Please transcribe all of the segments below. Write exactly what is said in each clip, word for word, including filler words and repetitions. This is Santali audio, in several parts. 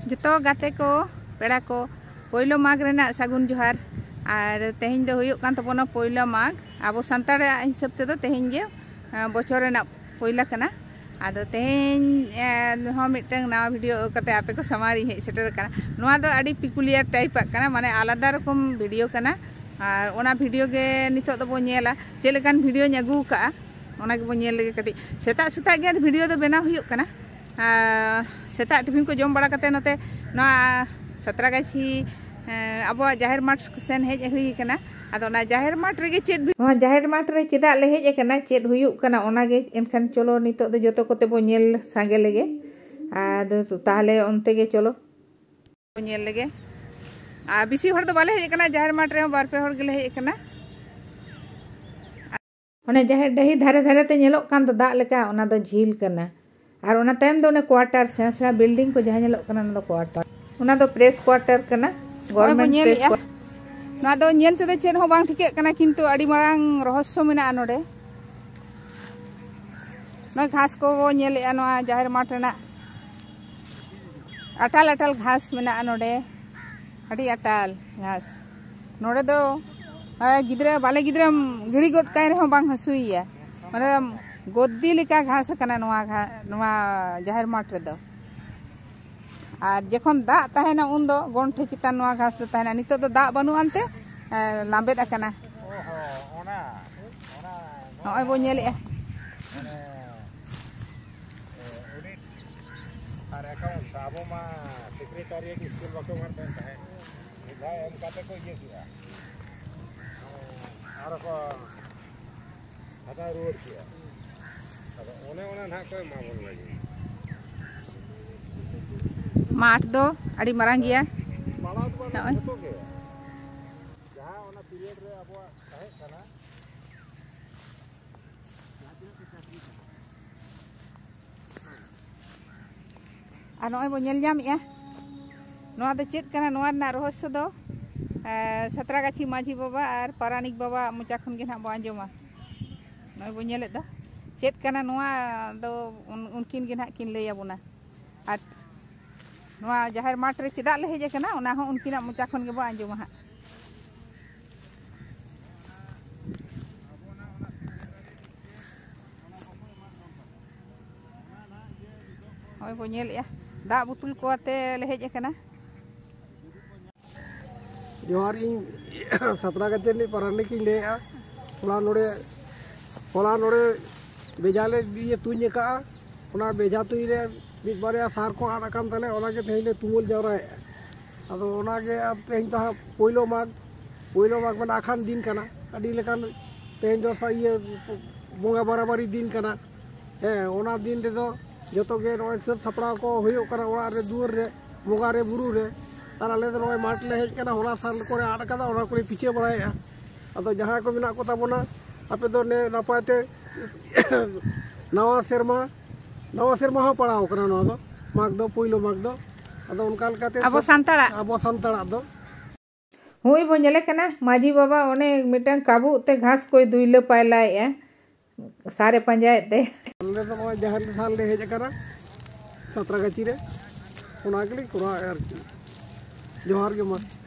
ᱡᱚᱛᱚ ᱜᱟᱛᱮ ᱠᱚ, ᱯᱮᱲᱟ ᱠᱚ, ᱯᱳᱭᱞᱳ ᱢᱟᱜᱽ ᱨᱮᱱᱟᱜ ᱥᱟᱹᱜᱩᱱ ᱡᱚᱦᱟᱨ᱾ ᱟᱨ ᱛᱮᱦᱮᱧ ᱫᱚ ᱦᱩᱭᱩᱜ ᱠᱟᱱ ᱛᱟᱵᱚᱱᱟ ᱯᱳᱭᱞᱳ ᱢᱟᱜᱽ᱾ ᱟᱵᱚ ᱥᱟᱱᱛᱟᱲᱟᱜ ᱦᱤᱥᱟᱹᱵ ᱛᱮᱫᱚ ᱛᱮᱦᱮᱧ ᱜᱮ, ᱟᱸ, ᱵᱚᱪᱷᱚᱨ ᱨᱮᱱᱟᱜ ᱯᱳᱭᱞᱳ ᱠᱟᱱᱟ᱾ ᱟᱫᱚ ᱛᱮᱦᱮᱧ, ᱮᱸ, ᱦᱚᱸ ᱢᱤᱫᱴᱟᱝ ᱱᱟᱣᱟ ᱵᱷᱤᱰᱤᱭᱳ ᱟᱹᱜᱩ ᱠᱟᱛᱮ ᱟᱯᱮ ᱠᱚ ᱥᱟᱢᱟᱝ ᱨᱤᱧ ᱦᱮᱡ ᱥᱮᱴᱮᱨ ᱟᱠᱟᱱᱟ᱾ ᱱᱚᱣᱟ ᱫᱚ ᱟᱹᱰᱤ ᱯᱤᱠᱩᱞᱤᱭᱟᱨ ᱴᱟᱭᱤᱯ ᱟᱜ ᱠᱟᱱᱟ, ᱢᱟᱱᱮ ᱟᱞᱟᱫᱟ ᱨᱚᱠᱚᱢ ᱵᱷᱤᱰᱤᱭᱳ ᱠᱟᱱᱟ᱾ ᱟᱨ ᱚᱱᱟ ᱵᱷᱤᱰᱤᱭᱳ ᱜᱮ ᱱᱤᱛᱚᱜ ᱫᱚᱵᱚ ᱧᱮᱞᱟ, ᱪᱮᱫ ᱞᱮᱠᱟᱱ ᱵᱷᱤᱰᱤᱭᱳᱧ ᱟᱹᱜᱩ ᱟᱠᱟᱫᱼᱟ, ᱚᱱᱟ ᱜᱮᱵᱚ ᱧᱮᱞ ᱞᱮᱜᱮ ᱠᱟᱹᱴᱤᱡ᱾ ᱥᱮᱛᱟᱜ ᱥᱮᱛᱟᱜ ᱜᱮ ᱵᱷᱤᱰᱤᱭᱳ ᱫᱚ ᱵᱮᱱᱟᱣ ᱦᱩᱭᱩᱜ ᱠᱟᱱᱟ᱾ ᱟᱨ ᱥᱮᱛᱟᱜ ᱴᱤᱯᱷᱤᱱ ᱠᱚ ᱡᱚᱢ ᱵᱟᱲᱟ ᱠᱟᱛᱮ ᱱᱚᱛᱮ ᱱᱚᱣᱟ ᱥᱟᱛᱨᱟᱜᱟᱪᱷᱤ, ᱮᱸ, ᱟᱵᱚᱣᱟᱜ ᱡᱟᱦᱮᱨ ᱢᱟᱴᱷ ᱥᱮᱱ ᱦᱮᱡ ᱦᱩᱭ ᱠᱟᱱᱟ᱾ ᱟᱫᱚ ᱚᱱᱟ ᱡᱟᱦᱮᱨ ᱢᱟᱴᱷ ᱨᱮᱜᱮ ᱪᱮᱫ ᱵᱷᱤ-, ᱱᱚᱣᱟ ᱡᱟᱦᱮᱨ ᱢᱟᱴᱷ ᱨᱮ ᱪᱮᱫᱟᱜ ᱞᱮ ᱦᱮᱡ ᱟᱠᱟᱱᱟ, ᱪᱮᱫ ᱦᱩᱭᱩᱜ ᱠᱟᱱᱟ, ᱚᱱᱟᱜᱮ ᱮᱱᱠᱷᱟᱱ ᱪᱚᱞᱚ ᱱᱤᱛᱚᱜ ᱫᱚ ᱡᱚᱛᱚ ᱠᱚᱛᱮ ᱵᱚ ᱧᱮᱞ ᱥᱟᱸᱜᱮ ᱞᱮᱜᱮ᱾ ᱟᱫᱚ ᱛᱟᱦᱚᱞᱮ ᱚᱱᱛᱮ ᱜᱮ ᱪᱚᱞᱚ᱾ ᱧᱮᱞ ᱞᱮᱜᱮ᱾ ᱟᱨ ᱵᱮᱥᱤ ᱦᱚᱲ ᱫᱚ ᱵᱟᱞᱮ ᱦᱮᱡ ᱟᱠᱟᱱᱟ, ᱡᱟᱦᱮᱨ ᱢᱟᱴᱷ ᱨᱮᱦᱚᱸ ᱵᱟᱨ ᱯᱮ ᱦᱚᱲ ᱜᱮᱞᱮ ᱦᱮᱡ ᱟᱠᱟᱱᱟ᱾ ᱚᱱᱮ ᱡᱟᱦᱮᱨ ᱰᱟᱹᱦᱤ ᱫᱷᱟᱨᱮ ᱫᱷᱟᱨᱮ ᱛᱮ ᱧᱮᱞᱚᱜ ᱠᱟᱱ ᱫᱚ ᱫᱟᱜ ᱞᱮᱠᱟ, ᱚᱱᱟ ᱫᱚ ᱡᱷᱤᱞ ᱠᱟᱱᱟ᱾ ᱟᱨ ᱚᱱᱟ ᱛᱟᱭᱚᱢ ᱫᱚ ᱚᱱᱮ ᱠᱚᱣᱟᱴᱟᱨ, ᱥᱮᱬᱟ ᱥᱮᱬᱟ ᱵᱤᱞᱰᱤᱝ ᱠᱚ ᱡᱟᱦᱟᱸ ᱧᱮᱞᱚᱜ ᱠᱟᱱᱟ, ᱚᱱᱟ ᱫᱚ ᱠᱚᱣᱟᱴᱟᱨ᱾ ᱚᱱᱟ ᱫᱚ ᱯᱨᱮᱥ ᱠᱣᱟᱴᱟᱨ ᱠᱟᱱᱟ, ᱱᱚᱜᱼᱚᱭ ᱵᱚ ᱜᱚᱨᱢᱮᱱᱴ ᱧᱮᱞᱮᱜᱼᱟ᱾ Press quarter. ᱱᱚᱣᱟ ᱫᱚ ᱧᱮᱞ ᱛᱮᱫᱚ ᱪᱮᱫ ᱦᱚᱸ ᱵᱟᱝ ᱴᱷᱤᱠᱟᱹᱜ ᱠᱟᱱᱟ, ᱠᱤᱱᱛᱩ ᱟᱹᱰᱤ ᱢᱟᱨᱟᱝ ᱨᱚᱦᱚᱥᱥᱚ ᱢᱮᱱᱟᱜᱼᱟ ᱱᱚᱰᱮ᱾ ᱱᱚᱜᱼᱚᱭ ᱜᱷᱟᱥ ᱠᱚ ᱵᱚ ᱧᱮᱞᱮᱜᱼᱟ, ᱱᱚᱣᱟ ᱡᱟᱦᱮᱨ ᱢᱟᱴᱷ ᱨᱮᱱᱟᱜ ᱟᱴᱟᱞ ᱟᱴᱟᱞ ᱜᱷᱟᱥ ᱢᱮᱱᱟᱜᱼᱟ ᱱᱚᱰᱮ, ᱟᱹᱰᱤ ᱟᱴᱟᱞ ᱜᱷᱟᱥ᱾ ᱱᱚᱰᱮ ᱫᱚ, ᱮ, ᱜᱤᱫᱽᱨᱟᱹ, ᱵᱟᱞᱮ ᱜᱤᱫᱽᱨᱟᱹᱢ ᱜᱤᱲᱤ ᱜᱚᱫ ᱠᱟᱭ ᱨᱮᱦᱚᱸ ᱵᱟᱝ ᱦᱟᱹᱥᱩᱭᱮᱭᱟ᱾ ᱢᱟᱱᱮ ᱜᱚᱫᱽᱫᱤ ᱞᱮᱠᱟ ᱜᱷᱟᱥ ᱟᱠᱟᱱᱟ ᱱᱚᱣᱟ ᱜᱷᱟ-, ᱱᱚᱣᱟ ᱡᱟᱦᱮᱨ ᱢᱟᱴᱷ ᱨᱮᱫᱚ᱾ ᱟᱨ ᱡᱚᱠᱷᱚᱱ ᱫᱟᱜ ᱛᱟᱦᱮᱱᱟ ᱩᱱᱫᱚ ᱜᱚᱱᱴᱷᱮ ᱪᱮᱛᱟᱱ ᱱᱚᱣᱟ ᱜᱷᱟᱥ ᱫᱚ ᱛᱟᱦᱮᱱᱟ᱾ ᱱᱤᱛᱚᱜ ᱫᱚ ᱫᱟᱜ ᱵᱟᱹᱱᱩᱜ ᱟᱱᱛᱮ, ᱮ, ᱞᱟᱸᱵᱮᱫ ᱟᱠᱟᱱᱟ᱾ ᱚᱦᱚ, ᱚᱱᱟ, ᱚᱱᱟ, ᱱᱚᱜᱼᱚᱭ ᱵᱚ ᱧᱮᱞᱮᱜᱼᱟ᱾ ᱢᱟᱱᱮ, ᱮ, ᱚᱰᱤᱴ ᱟᱨ ᱮᱠᱟᱣᱩᱱᱴ, ᱟᱵᱚ ᱢᱟ ᱥᱮᱠᱨᱮᱴᱟᱨᱤᱭᱮᱴ ᱥᱠᱩᱞ ᱵᱟᱠᱚ ᱮᱢᱟᱜ ᱵᱚᱱ ᱛᱟᱦᱮᱸᱫ, ᱢᱤᱫ ᱫᱷᱟᱣ ᱮᱢ ᱠᱟᱛᱮ ᱠᱚ ᱤᱭᱟᱹ ᱠᱮᱜᱼᱟ᱾ ᱟᱨᱚ ᱠᱚ ᱦᱟᱛᱟᱣ ᱨᱩᱣᱟᱹᱲ ᱠᱮᱜᱼᱟ᱾ ᱟᱫᱚ ᱚᱱᱮ ᱚᱱᱟ ᱱᱟᱦᱟᱜ ᱠᱚ ᱮᱢᱟ ᱵᱚᱱ ᱞᱟᱹᱜᱤᱫ᱾ ᱢᱟᱴᱷ ᱫᱚ ᱟᱹᱰᱤ ᱢᱟᱨᱟᱝ ᱜᱮᱭᱟ᱾ ᱯᱟᱲᱟᱣ ᱫᱚ ᱵᱟᱝ, ᱱᱚᱜᱼᱚᱭ᱾ ᱡᱚᱛᱚ ᱜᱮ᱾ ᱡᱟᱦᱟᱸ ᱚᱱᱟ ᱯᱤᱨᱤᱭᱚᱰ ᱨᱮ ᱟᱵᱚᱣᱟᱜ ᱛᱟᱦᱮᱸ ᱠᱟᱱᱟ᱾ ᱟᱨ ᱱᱚᱜᱼᱚᱭ ᱵᱚ ᱧᱮᱞ ᱧᱟᱢᱮᱜᱼᱟ, ᱱᱚᱣᱟ ᱫᱚ ᱪᱮᱫ ᱠᱟᱱᱟ? ᱱᱚᱣᱟ ᱨᱮᱱᱟᱜ ᱨᱚᱦᱚᱥᱥᱚ ᱫᱚ, ᱮ, ᱥᱟᱛᱨᱟᱜᱟᱪᱷᱤ ᱢᱟᱹᱡᱷᱤ ᱵᱟᱵᱟ ᱟᱨ ᱯᱟᱨᱟᱱᱤᱠ ᱵᱟᱵᱟ ᱢᱚᱪᱟ ᱠᱷᱚᱱ ᱜᱮ ᱱᱟᱦᱟᱜ ᱵᱚ ᱟᱸᱡᱚᱢᱟ᱾ ᱱᱚᱜᱼᱚᱭ ᱵᱚ ᱧᱮᱞᱮᱫ ᱫᱚ, ᱪᱮᱫ ᱠᱟᱱᱟ ᱱᱚᱣᱟ ᱫᱚ, ᱩᱱ-, ᱩᱱᱠᱤᱱ ᱜᱮ ᱱᱟᱦᱟᱜ ᱠᱤᱱ ᱞᱟᱹᱭ ᱟᱵᱚᱱᱟ᱾ ᱟᱨ ᱱᱚᱣᱟ ᱡᱟᱦᱮᱨ ᱢᱟᱴᱷ ᱨᱮ ᱪᱮᱫᱟᱜ ᱞᱮ ᱦᱮᱡ ᱟᱠᱟᱱᱟ, ᱚᱱᱟ ᱦᱚᱸ ᱩᱱᱠᱤᱱᱟᱜ ᱢᱚᱪᱟ ᱠᱷᱚᱱ ᱜᱮᱵᱚ ᱟᱸᱡᱚᱢᱟ ᱦᱟᱸᱜ᱾ ᱱᱚᱜᱼᱚᱭ ᱵᱚ ᱧᱮᱞᱮᱜᱼᱟ, ᱫᱟᱜ ᱵᱩᱛᱩᱞ ᱠᱚ ᱟᱛᱮ ᱞᱮ ᱦᱮᱡ ᱟᱠᱟᱱᱟ᱾ ᱡᱚᱦᱟᱨ, ᱤᱧ ᱥᱟᱛᱨᱟᱜᱟᱪᱷᱤ ᱨᱤᱱᱤᱡ ᱯᱟᱨᱟᱱᱤᱠ ᱤᱧ ᱞᱟᱹᱭᱮᱫᱼᱟ᱾ ᱦᱚᱞᱟ ᱱᱚᱰᱮ, ᱦᱚᱞᱟ ᱱᱚᱰᱮ ᱵᱮᱡᱷᱟ ᱞᱮ ᱤᱭᱟᱹ ᱛᱩᱧ ᱟᱠᱟᱫᱼᱟ᱾ ᱚᱱᱟ ᱵᱮᱡᱷᱟ ᱛᱩᱧ ᱨᱮ ᱢᱤᱫ ᱵᱟᱨᱭᱟ ᱥᱟᱨ ᱠᱚ ᱟᱫ ᱟᱠᱟᱱ ᱛᱟᱞᱮ, ᱚᱱᱟᱜᱮ ᱛᱮᱦᱮᱧ ᱞᱮ ᱛᱩᱢᱟᱹᱞ ᱡᱟᱣᱨᱟᱭᱮᱫᱼᱟ᱾ ᱟᱫᱚ ᱚᱱᱟᱜᱮ ᱟᱨ ᱛᱮᱦᱮᱧ ᱫᱚ ᱦᱟᱸᱜ ᱯᱳᱭᱞᱳ ᱢᱟᱜᱽ, ᱯᱳᱭᱞᱳ ᱢᱟᱜᱽ ᱢᱟᱱᱮ ᱟᱠᱷᱟᱱ ᱫᱤᱱ ᱠᱟᱱᱟ᱾ ᱟᱹᱰᱤ ᱞᱮᱠᱟᱱ ᱛᱮᱦᱮᱧ ᱫᱚ ᱥᱟ-, ᱤᱭᱟᱹ ᱵᱚᱸᱜᱟ ᱵᱟᱨᱟᱵᱟᱨᱤ ᱫᱤᱱ ᱠᱟᱱᱟ᱾ ᱦᱮᱸ, ᱚᱱᱟ ᱫᱤᱱ ᱨᱮᱫᱚ ᱡᱚᱛᱚ ᱜᱮ ᱱᱚᱜᱼᱚᱭ ᱥᱟᱹᱛ ᱥᱟᱯᱲᱟᱣ ᱠᱚ ᱦᱩᱭᱩᱜ ᱠᱟᱱᱟ, ᱚᱲᱟᱜ ᱨᱮ, ᱫᱩᱣᱟᱹᱨ ᱨᱮ, ᱵᱚᱸᱜᱟ ᱨᱮ, ᱵᱩᱨᱩ ᱨᱮ᱾ ᱟᱨ ᱟᱞᱮ ᱫᱚ ᱱᱚᱜᱼᱚᱭ ᱢᱟᱴᱷ ᱞᱮ ᱦᱮᱡ ᱠᱟᱱᱟ, ᱦᱚᱞᱟ ᱥᱟᱨ ᱠᱚᱞᱮ ᱟᱫ ᱠᱟᱫᱟ, ᱚᱱᱟ ᱠᱚᱞᱮ ᱯᱤᱪᱷᱟᱹ ᱵᱟᱲᱟᱭᱮᱫᱼᱟ᱾ ᱟᱫᱚ ᱡᱟᱦᱟᱸᱭ ᱠᱚ ᱢᱮᱱᱟᱜ ᱠᱚ ᱛᱟᱵᱚᱱᱟ, ᱟᱯᱮ ᱫᱚ ᱱᱮ ᱱᱟᱯᱟᱭ ᱛᱮ ᱱᱟᱣᱟ ᱥᱮᱨᱢᱟ, ᱱᱟᱣᱟ ᱥᱮᱨᱢᱟ ᱦᱚᱸ ᱯᱟᱲᱟᱣ ᱠᱟᱱᱟ ᱱᱚᱣᱟ ᱫᱚ, ᱢᱟᱜᱽ ᱫᱚ, ᱯᱳᱭᱞᱳ ᱢᱟᱜᱽ ᱫᱚ᱾ ᱟᱫᱚ ᱚᱱᱠᱟ ᱞᱮᱠᱟᱛᱮ ᱟᱵᱚ ᱥᱟᱱᱛᱟᱲᱟᱜ᱾ ᱟᱵᱚ ᱥᱟᱱᱛᱟᱲᱟᱜ ᱫᱚ᱾ ᱦᱳᱭ ᱵᱚ ᱧᱮᱞᱮ ᱠᱟᱱᱟ, ᱢᱟᱹᱡᱷᱤ ᱵᱟᱵᱟ ᱚᱱᱮ ᱢᱤᱫᱴᱟᱝ ᱠᱟᱹᱵᱩᱜ ᱛᱮ ᱜᱷᱟᱥ ᱠᱚᱭ ᱫᱩᱭᱞᱟᱹ ᱯᱟᱭᱞᱟᱭᱮᱫᱼᱟ, ᱥᱟᱨᱮ ᱯᱟᱸᱡᱟᱭᱮᱫ ᱛᱮ᱾ ᱟᱞᱮ ᱫᱚ ᱱᱚᱜᱼᱚᱭ ᱡᱟᱦᱮᱨ ᱛᱷᱟᱱ ᱞᱮ ᱦᱮᱡ ᱟᱠᱟᱱᱟ, ᱥᱟᱛᱨᱟᱜᱟᱪᱷᱤ ᱨᱮ, ᱚᱱᱟ ᱜᱮᱞᱤᱧ ᱠᱚᱨᱟᱣᱮᱫᱼᱟ ᱟᱨᱠᱤ᱾ ᱡᱚᱦᱟᱨ ᱜᱮ ᱢᱟ᱾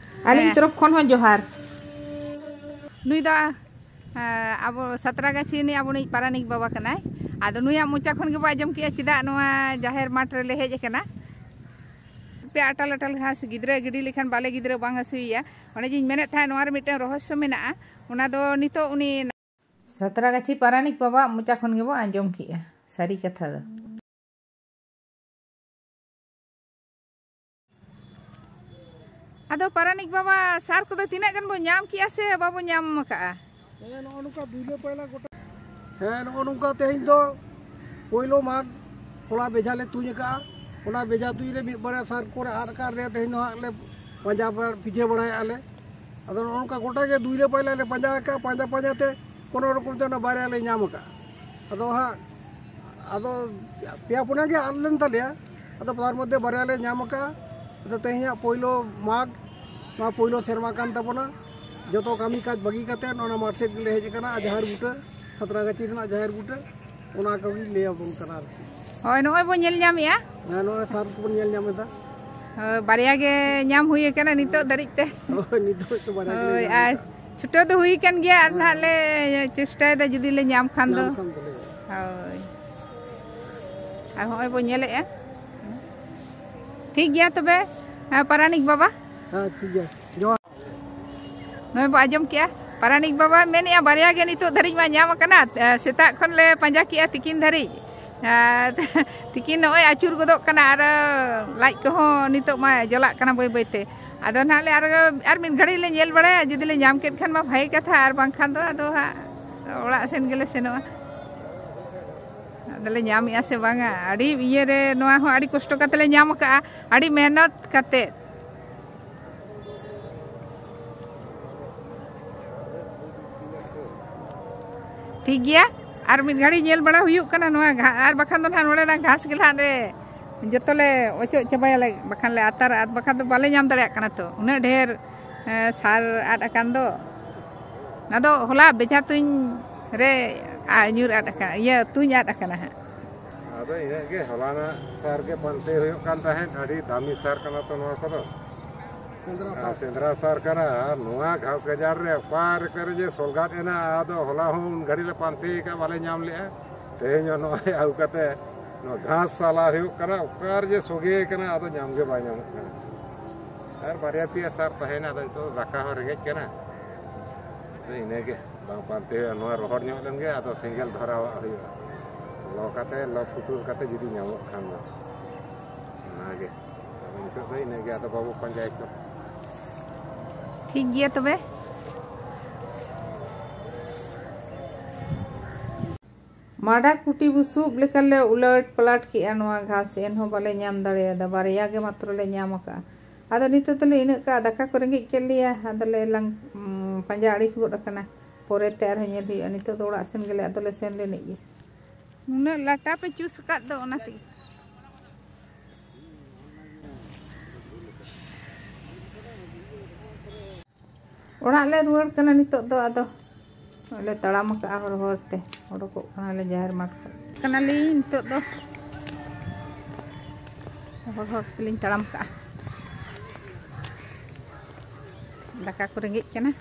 ᱟᱹᱞᱤᱧ ᱦᱮᱸ᱾ ᱛᱚᱨᱚᱯ ᱠᱷᱚᱱ ᱦᱚᱸ ᱡᱚᱦᱟᱨ᱾ ᱱᱩᱭ ᱫᱚ, ᱮᱸ, ᱟᱵᱚ ᱥᱟᱛᱨᱟᱜᱟᱪᱷᱤ ᱨᱤᱱᱤᱡ ᱟᱵᱚᱱᱤᱡ ᱯᱟᱨᱟᱱᱤᱠ ᱵᱟᱵᱟ ᱠᱟᱱᱟᱭ᱾ ᱟᱫᱚ ᱱᱩᱭᱟᱜ ᱢᱚᱪᱟ ᱠᱷᱚᱱ ᱜᱮᱵᱚ ᱟᱸᱡᱚᱢ ᱠᱮᱜᱼᱟ ᱪᱮᱫᱟᱜ ᱱᱚᱣᱟ ᱡᱟᱦᱮᱨ ᱢᱟᱴᱷ ᱨᱮᱞᱮ ᱦᱮᱡ ᱟᱠᱟᱱᱟ᱾ ᱯᱮ ᱟᱴᱟᱞ ᱟᱴᱟᱞ ᱜᱷᱟᱥ ᱜᱤᱫᱽᱨᱟᱹ ᱜᱤᱰᱤ ᱞᱮᱠᱷᱟᱱ ᱵᱟᱞᱮ ᱜᱤᱫᱽᱨᱟᱹ ᱵᱟᱝ ᱦᱟᱹᱥᱩᱭᱮᱭᱟ᱾ ᱚᱱᱮ ᱡᱮᱧ ᱢᱮᱱᱮᱫ ᱛᱟᱦᱮᱸᱫ, ᱱᱚᱣᱟ ᱨᱮ ᱢᱤᱫᱴᱟᱝ ᱨᱚᱦᱚᱥᱭᱚ ᱢᱮᱱᱟᱜᱼᱟ, ᱚᱱᱟ ᱫᱚ ᱱᱤᱛᱚᱜ ᱩᱱᱤ ᱥᱟᱛᱨᱟᱜᱟᱪᱷᱤ ᱯᱟᱨᱟᱱᱤᱠ ᱵᱟᱵᱟᱣᱟᱜ ᱢᱚᱪᱟ ᱠᱷᱚᱱ ᱜᱮᱵᱚ ᱟᱸᱡᱚᱢ ᱠᱮᱜᱼᱟ ᱥᱟᱹᱨᱤ ᱠᱟᱛᱷᱟ ᱫᱚ᱾ ᱟᱫᱚ ᱯᱟᱨᱟᱱᱤᱠ ᱵᱟᱵᱟ, ᱥᱟᱨ ᱠᱚᱫᱚ ᱛᱤᱱᱟᱹᱜ ᱜᱟᱱ ᱵᱚ ᱧᱟᱢ ᱠᱮᱜᱼᱟ ᱥᱮ ᱵᱟᱵᱚ ᱧᱟᱢ ᱟᱠᱟᱜᱼᱟ? ᱦᱮᱸ, ᱱᱚᱜᱼᱚ ᱱᱚᱝᱠᱟ ᱫᱩᱭᱞᱟᱹ ᱯᱟᱭᱞᱟ ᱜᱚᱴᱟ᱾ ᱦᱮᱸ, ᱱᱚᱜᱼᱚ ᱱᱚᱝᱠᱟ ᱛᱮᱦᱮᱧ ᱫᱚ ᱯᱳᱭᱞᱳ ᱢᱟᱜᱽ, ᱦᱚᱞᱟ ᱵᱮᱡᱷᱟ ᱞᱮ ᱛᱩᱧ ᱟᱠᱟᱜᱼᱟ᱾ ᱚᱱᱟ ᱵᱮᱡᱷᱟ ᱛᱩᱧ ᱨᱮ ᱢᱤᱫ ᱵᱟᱨᱭᱟ ᱥᱟᱨ ᱠᱚᱨᱮ ᱟᱫ ᱟᱠᱟᱫ ᱨᱮ ᱛᱮᱦᱮᱧ ᱫᱚ ᱦᱟᱸᱜ ᱞᱮ ᱯᱟᱸᱡᱟ ᱵᱟᱲᱟ, ᱯᱤᱪᱷᱟᱹ ᱵᱟᱲᱟᱭᱮᱫᱼᱟ ᱞᱮ᱾ ᱟᱫᱚ ᱱᱚᱜᱼᱚ ᱱᱚᱝᱠᱟ ᱜᱚᱴᱟ ᱜᱮ ᱫᱩᱭᱞᱟᱹ ᱯᱟᱭᱞᱟ ᱞᱮ ᱯᱟᱸᱡᱟ ᱟᱠᱟᱫᱼᱟ, ᱯᱟᱸᱡᱟ ᱯᱟᱸᱡᱟ ᱛᱮ ᱠᱳᱱᱳ ᱨᱚᱠᱚᱢ ᱛᱮ ᱚᱱᱟ ᱵᱟᱨᱭᱟ ᱞᱮ ᱧᱟᱢ ᱟᱠᱟᱫᱼᱟ᱾ ᱟᱫᱚ ᱦᱟᱸᱜ, ᱟᱫᱚ ᱯᱮᱭᱟ ᱯᱩᱱᱭᱟ ᱜᱮ ᱟᱫ ᱞᱮᱱ ᱛᱟᱞᱮᱭᱟ᱾ ᱟᱫᱚ ᱛᱟᱨ ᱢᱚᱫᱽᱫᱷᱮ ᱵᱟᱨᱭᱟ ᱞᱮ ᱧᱟᱢ ᱟᱠᱟᱫᱼᱟ᱾ ᱟᱫᱚ ᱛᱮᱦᱮᱧᱟᱜ ᱯᱳᱭᱞᱳ ᱢᱟᱜᱽ, ᱱᱚᱣᱟ ᱯᱳᱭᱞᱳ ᱥᱮᱨᱢᱟ ᱠᱟᱱ ᱛᱟᱵᱚᱱᱟ᱾ ᱡᱚᱛᱚ ᱠᱟᱹᱢᱤ ᱠᱟᱡᱽ ᱵᱟᱹᱜᱤ ᱠᱟᱛᱮ ᱱᱚᱜᱼᱚ ᱱᱚᱣᱟ ᱢᱟᱴᱷ ᱥᱮᱫ ᱜᱮᱞᱮ ᱦᱮᱡ ᱟᱠᱟᱱᱟ᱾ ᱟᱨ ᱡᱟᱦᱮᱨ ᱵᱩᱴᱟᱹ, ᱥᱟᱛᱨᱟᱜᱟᱪᱷᱤ ᱨᱮᱱᱟᱜ ᱡᱟᱦᱮᱨ ᱵᱩᱴᱟᱹ, ᱚᱱᱟ ᱠᱚᱜᱮᱧ ᱞᱟᱹᱭ ᱟᱵᱚᱱ ᱠᱟᱱᱟ ᱟᱨᱠᱤ᱾ ᱦᱳᱭ, ᱱᱚᱜᱼᱚᱭ ᱵᱚᱱ ᱧᱮᱞ ᱧᱟᱢᱮᱜᱼᱟ᱾ ᱦᱮᱸ, ᱱᱚᱜᱼᱚᱭ ᱥᱟᱨ ᱠᱚᱵᱚᱱ ᱧᱮᱞ ᱧᱟᱢ ᱮᱫᱟ᱾ ᱦᱳᱭ, ᱵᱟᱨᱭᱟ ᱜᱮ ᱧᱟᱢ ᱦᱩᱭ ᱟᱠᱟᱱᱟ ᱱᱤᱛᱚᱜ ᱫᱷᱟᱹᱨᱤᱡ ᱛᱮ᱾ ᱦᱳᱭ, ᱱᱤᱛᱚᱜ ᱫᱚ ᱵᱟᱨᱭᱟ ᱜᱮᱞᱮ ᱦᱳᱭ, ᱧᱟᱢ ᱟᱨ ᱟᱠᱟᱫᱼᱟ᱾ ᱪᱷᱩᱴᱟᱹᱣ ᱫᱚ ᱦᱩᱭ ᱟᱠᱟᱱ ᱜᱮᱭᱟ, ᱟᱨ ᱱᱟᱦᱟᱜ ᱞᱮ ᱪᱮᱥᱴᱟᱭᱮᱫᱟ ᱡᱩᱫᱤ ᱞᱮ ᱧᱟᱢ ᱠᱷᱟᱱ ᱫᱚ᱾ ᱧᱟᱢ ᱠᱷᱟᱱ ᱫᱚᱞᱮ᱾ ᱦᱳᱭ, ᱟᱨ ᱦᱚᱸᱜᱼᱚᱭ ᱵᱚ ᱧᱮᱞᱮᱫᱼᱟ᱾ ᱴᱷᱤᱠ ᱜᱮᱭᱟ ᱛᱚᱵᱮ, ᱦᱮᱸ, ᱯᱟᱨᱟᱱᱤᱠ ᱵᱟᱵᱟ᱾ ᱦᱮᱸ, ᱴᱷᱤᱠ ᱜᱮᱭᱟ, ᱡᱚᱦᱟᱨ᱾ ᱱᱚᱜᱼᱚᱭ ᱵᱚ ᱟᱸᱡᱚᱢ ᱠᱮᱜᱼᱟ, ᱯᱟᱨᱟᱱᱤᱠ ᱵᱟᱵᱟ ᱢᱮᱱᱮᱜᱼᱟ, ᱵᱟᱨᱭᱟ ᱜᱮ ᱱᱤᱛᱚᱜ ᱫᱷᱟᱹᱨᱤᱡ ᱢᱟ ᱧᱟᱢ ᱟᱠᱟᱱᱟ᱾ ᱮ, ᱥᱮᱛᱟᱜ ᱠᱷᱚᱱ ᱞᱮ ᱯᱟᱸᱡᱟ ᱠᱮᱜᱼᱟ, ᱛᱤᱠᱤᱱ ᱫᱷᱟᱹᱨᱤᱡ᱾ ᱟᱨ ᱛᱤᱠᱤᱱ ᱱᱚᱜᱼᱚᱭ ᱟᱹᱪᱩᱨ ᱜᱚᱫᱚᱜ ᱠᱟᱱᱟ, ᱟᱨ ᱞᱟᱡ ᱠᱚᱦᱚᱸ ᱱᱤᱛᱚᱜ ᱢᱟ ᱡᱚᱞᱟᱜ ᱠᱟᱱᱟ ᱵᱟᱹᱭ ᱵᱟᱹᱭ ᱛᱮ᱾ ᱟᱫᱚ ᱱᱟᱦᱟᱜ ᱞᱮ ᱟᱨ, ᱟᱨ ᱢᱤᱫ ᱜᱷᱟᱹᱲᱤᱡ ᱞᱮ ᱧᱮᱞ ᱵᱟᱲᱟᱭᱟ, ᱡᱩᱫᱤ ᱞᱮ ᱧᱟᱢ ᱠᱮᱫ ᱠᱷᱟᱱ ᱢᱟ ᱵᱷᱟᱹᱜᱤ ᱠᱟᱛᱷᱟ, ᱟᱨ ᱵᱟᱝᱠᱷᱟᱱ ᱫᱚ ᱟᱫᱚ ᱦᱟᱸᱜ ᱚᱲᱟᱜ ᱥᱮᱱ ᱜᱮᱞᱮ ᱥᱮᱱᱚᱜᱼᱟ᱾ ᱟᱫᱚᱞᱮ ᱧᱟᱢᱮᱜᱼᱟ ᱥᱮ ᱵᱟᱝᱟ? ᱟᱹᱰᱤ ᱤᱭᱟᱹᱨᱮ, ᱱᱚᱣᱟ ᱦᱚᱸ ᱟᱹᱰᱤ ᱠᱚᱥᱴᱚ ᱠᱟᱛᱮ ᱞᱮ ᱧᱟᱢ ᱟᱠᱟᱜᱼᱟ, ᱟᱹᱰᱤ ᱢᱮᱦᱱᱚᱛ ᱠᱟᱛᱮ᱾ ᱴᱷᱤᱠ ᱜᱮᱭᱟ, ᱟᱨ ᱢᱤᱫ ᱜᱷᱟᱹᱲᱤ ᱧᱮᱞ ᱵᱟᱲᱟ ᱦᱩᱭᱩᱜ ᱠᱟᱱᱟ ᱱᱚᱣᱟ ᱜᱷᱟ-, ᱟᱨ ᱵᱟᱠᱷᱟᱱ ᱫᱚ ᱱᱟᱦᱟᱜ ᱱᱚᱰᱮᱱᱟᱜ ᱜᱷᱟᱥ ᱜᱮ ᱱᱟᱦᱟᱜ ᱞᱮ ᱡᱚᱛᱚ ᱞᱮ ᱚᱪᱚᱜ ᱪᱟᱵᱟᱭᱟᱞᱮ, ᱵᱟᱠᱷᱟᱱ ᱞᱮ ᱟᱛᱟᱨᱟ, ᱟᱨ ᱵᱟᱠᱷᱟᱱ ᱫᱚ ᱵᱟᱞᱮ ᱧᱟᱢ ᱫᱟᱲᱮᱭᱟᱜ ᱠᱟᱱᱟ ᱛᱚ, ᱩᱱᱟᱹᱜ ᱰᱷᱮᱨ, ᱮ, ᱥᱟᱨ ᱟᱫ ᱟᱠᱟᱱ ᱫᱚ᱾ ᱚᱱᱟ ᱫᱚ ᱦᱚᱞᱟ ᱵᱮᱡᱷᱟ ᱛᱩᱧ ᱨᱮ, ᱟ, ᱧᱩᱨ ᱟᱫ ᱟᱠᱟᱱᱟ, ᱤᱭᱟᱹ, ᱛᱩᱧ ᱟᱫ ᱟᱠᱟᱱᱟ ᱦᱟᱸᱜ᱾ ᱟᱫᱚ ᱤᱱᱟᱹᱜ ᱜᱮ, ᱦᱚᱞᱟᱱᱟᱜ ᱥᱟᱨ ᱜᱮ ᱯᱟᱱᱛᱮ ᱦᱩᱭᱩᱜ ᱠᱟᱱ ᱛᱟᱦᱮᱸᱫ, ᱟᱹᱰᱤ ᱫᱟᱢᱤ ᱥᱟᱨ ᱠᱟᱱᱟ ᱛᱚ ᱱᱚᱣᱟ ᱠᱚᱫᱚ᱾ ᱥᱮᱸᱫᱽᱨᱟ ᱟᱨ ᱥᱟᱨ᱾ ᱥᱮᱸᱫᱽᱨᱟ ᱥᱟᱨ ᱠᱟᱱᱟ, ᱟᱨ ᱱᱚᱣᱟ ᱜᱷᱟᱥ ᱜᱟᱡᱟᱲ ᱨᱮ ᱚᱠᱟ ᱨᱮ ᱡᱮ ᱥᱚᱞᱜᱟᱫ ᱮᱱᱟ, ᱟᱫᱚ ᱦᱚᱞᱟ ᱦᱚᱸ ᱩᱱ ᱜᱷᱟᱹᱲᱤ ᱞᱮ ᱯᱟᱱᱛᱮ ᱟᱠᱟᱫ, ᱵᱟᱞᱮ ᱧᱟᱢ ᱞᱮᱜᱼᱟ᱾ ᱛᱮᱦᱮᱧ ᱦᱚᱸ ᱱᱚᱜᱼᱚᱭ ᱟᱹᱜᱩ ᱠᱟᱛᱮ ᱱᱚᱣᱟ ᱜᱷᱟᱥ ᱥᱟᱞᱟ ᱦᱩᱭᱩᱜ ᱠᱟᱱᱟ, ᱚᱠᱟ ᱨᱮ ᱡᱮ ᱥᱚᱜᱮ ᱠᱟᱱᱟ, ᱟᱫᱚ ᱧᱟᱢ ᱜᱮ ᱵᱟᱭ ᱧᱟᱢᱚᱜ ᱠᱟᱱᱟ᱾ ᱟᱨ ᱵᱟᱨᱭᱟ ᱯᱮᱭᱟ ᱥᱟᱨ ᱛᱟᱦᱮᱸᱭᱮᱱᱟ, ᱟᱫᱚ ᱱᱤᱛᱚᱜ ᱫᱚ ᱫᱟᱠᱟ ᱦᱚᱸ ᱨᱮᱸᱜᱮᱡ ᱠᱟᱱᱟ᱾ ᱟᱫᱚ ᱤᱱᱟᱹᱜᱮ, ᱵᱟᱝ ᱯᱟᱱᱛᱮ ᱦᱩᱭᱩᱜᱼᱟ, ᱱᱚᱣᱟ ᱨᱚᱦᱚᱲ ᱧᱚᱜ ᱞᱮᱱ ᱜᱮ ᱟᱫᱚ ᱥᱮᱸᱜᱮᱞ ᱫᱷᱚᱨᱟᱣᱟᱜ ᱦᱩᱭᱩᱜᱼᱟ᱾ ᱞᱚ ᱠᱟᱛᱮ, ᱞᱚ ᱯᱩᱴᱩᱨ ᱠᱟᱛᱮ ᱡᱩᱫᱤ ᱧᱟᱢᱚᱜ ᱠᱷᱟᱱ ᱫᱚ᱾ ᱚᱱᱟᱜᱮ᱾ ᱟᱫᱚ ᱱᱤᱛᱚᱜ ᱫᱚ ᱤᱱᱟᱹᱜᱮ, ᱟᱫᱚ ᱵᱟᱵᱚ ᱯᱟᱸᱡᱟᱭᱟ ᱛᱚ᱾ ᱴᱷᱤᱠ ᱜᱮᱭᱟ ᱛᱚᱵᱮ᱾ ᱢᱟᱰᱟ ᱠᱩᱴᱤ ᱵᱩᱥᱩᱵ ᱞᱮᱠᱟᱞᱮ ᱩᱞᱟᱹᱴ ᱯᱟᱞᱟᱴ ᱠᱮᱜᱼᱟ ᱱᱚᱣᱟ ᱜᱷᱟᱥ, ᱮᱱᱦᱚᱸ ᱵᱟᱞᱮ ᱧᱟᱢ ᱫᱟᱲᱮᱭᱟᱫᱟ᱾ ᱵᱟᱨᱭᱟ ᱜᱮ ᱢᱟᱛᱨᱚ ᱞᱮ ᱧᱟᱢ ᱟᱠᱟᱜᱼᱟ᱾ ᱟᱫᱚ ᱱᱤᱛᱚᱜ ᱫᱚᱞᱮ ᱤᱱᱟᱹᱜ ᱠᱟᱜᱼᱟ, ᱫᱟᱠᱟ ᱠᱚ ᱨᱮᱸᱜᱮᱡ ᱠᱮᱫ ᱞᱮᱭᱟ, ᱟᱫᱚᱞᱮ ᱞᱟᱝ, ᱩᱸ, ᱯᱟᱸᱡᱟ ᱟᱹᱲᱤᱥ ᱜᱚᱫ ᱟᱠᱟᱱᱟ᱾ ᱯᱚᱨᱮᱛᱮ ᱟᱨᱦᱚᱸ ᱧᱮᱞ ᱦᱩᱭᱩᱜᱼᱟ᱾ ᱱᱤᱛᱚᱜ ᱫᱚ ᱚᱲᱟᱜ ᱥᱮᱱ ᱜᱮᱞᱮ, ᱟᱫᱚᱞᱮ ᱥᱮᱱ ᱞᱮᱱᱤᱡ ᱜᱮ᱾ ᱱᱩᱱᱟᱹᱜ ᱞᱟᱴᱟ ᱯᱮ ᱪᱩᱥ ᱟᱠᱟᱫ ᱫᱚ, ᱚᱱᱟ ᱛᱮᱜᱮ᱾ ᱚᱲᱟᱜ ᱞᱮ ᱨᱩᱣᱟᱹᱲ ᱠᱟᱱᱟ ᱱᱤᱛᱚᱜ ᱫᱚ, ᱟᱫᱚ ᱞᱮ ᱛᱟᱲᱟᱢ ᱟᱠᱟᱜᱼᱟ ᱦᱚᱨ ᱦᱚᱨ ᱛᱮ, ᱚᱰᱚᱠᱚᱜ ᱠᱟᱱᱟᱞᱮ ᱡᱟᱦᱮᱨ ᱢᱟᱴ ᱠᱷᱚᱱ᱾ ᱠᱟᱱᱟᱞᱤᱧ ᱱᱤᱛᱚᱜ ᱫᱚ, ᱦᱚᱨ ᱦᱚᱨ ᱛᱮᱞᱤᱧ ᱛᱟᱲᱟᱢ ᱠᱟᱜᱼᱟ᱾ ᱫᱟᱠᱟ ᱠᱚ ᱨᱮᱸᱜᱮᱡ ᱠᱟᱱᱟ᱾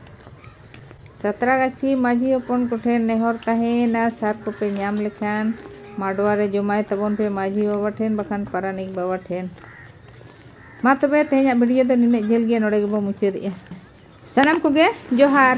ᱥᱟᱛᱨᱟᱜᱟᱪᱷᱤ ᱢᱟᱹᱡᱷᱤ ᱦᱚᱯᱚᱱ ᱠᱚᱴᱷᱮᱱ ᱱᱮᱦᱚᱨ ᱛᱟᱦᱮᱱᱟ, ᱥᱟᱨ ᱠᱚᱯᱮ ᱧᱟᱢ ᱞᱮᱠᱷᱟᱱ ᱢᱟᱰᱣᱟ ᱨᱮ ᱡᱚᱢᱟᱭ ᱛᱟᱵᱚᱱ ᱯᱮ ᱢᱟᱹᱡᱷᱤ ᱵᱟᱵᱟ ᱴᱷᱮᱱ, ᱵᱟᱠᱷᱟᱱ ᱯᱟᱨᱟᱱᱤᱠ ᱵᱟᱵᱟ ᱴᱷᱮᱱ᱾ ᱢᱟ ᱛᱚᱵᱮ, ᱛᱮᱦᱮᱧᱟᱜ ᱵᱷᱤᱰᱤᱭᱳ ᱫᱚ ᱱᱤᱱᱟᱹᱜ ᱡᱷᱟᱹᱞ ᱜᱮ, ᱱᱚᱰᱮ ᱜᱮᱵᱚ ᱢᱩᱪᱟᱹᱫᱮᱜᱼᱟ᱾ ᱥᱟᱱᱟᱢ ᱠᱚᱜᱮ ᱡᱚᱦᱟᱨ᱾